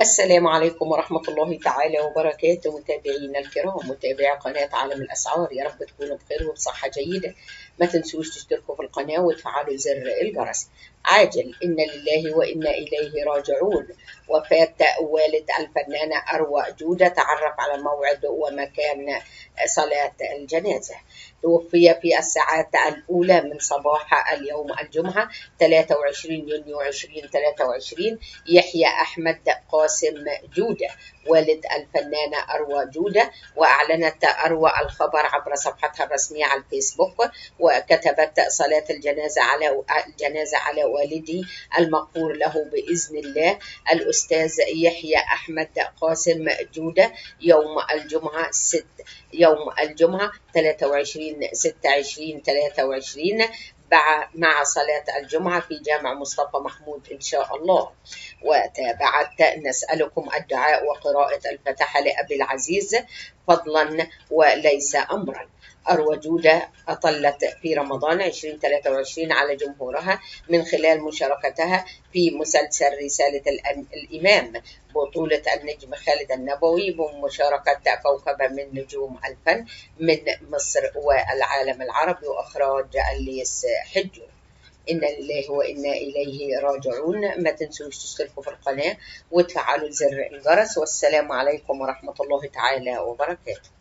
السلام عليكم ورحمة الله تعالى وبركاته. متابعينا الكرام، متابعي قناة عالم الأسعار، يا رب تكونوا بخير وبصحة جيدة. ما تنسوش تشتركوا في القناة وتفعلوا زر الجرس. عاجل، إنا لله وإنا إليه راجعون. وفاة والد الفنانة أروى جودة، تعرف على موعد ومكان صلاة الجنازة. توفي في الساعات الأولى من صباح اليوم الجمعة 23 يونيو 2023 يحيى أحمد قاسم جودة والد الفنانة أروى جودة. وأعلنت أروى الخبر عبر صفحتها الرسمية على الفيسبوك، وكتبت: صلاة الجنازة على والدي المغفور له بإذن الله الأستاذ يحيى أحمد قاسم جودة يوم الجمعة 23/6/2023 مع صلاة الجمعة في جامع مصطفى محمود إن شاء الله. وتابعت: نسألكم الدعاء وقراءة الفاتحة لأبي العزيز فضلا وليس أمرا. أروى جودة أطلت في رمضان 2023 على جمهورها من خلال مشاركتها في مسلسل رسالة الإمام بطولة النجم خالد النبوي، بمشاركة كوكبة من نجوم الفن من مصر والعالم العربي، وإخراج الليث حجو. إنا لله وإنا إليه راجعون. ما تنسوش تشتركوا في القناة وتفعلوا زر الجرس، والسلام عليكم ورحمة الله تعالى وبركاته.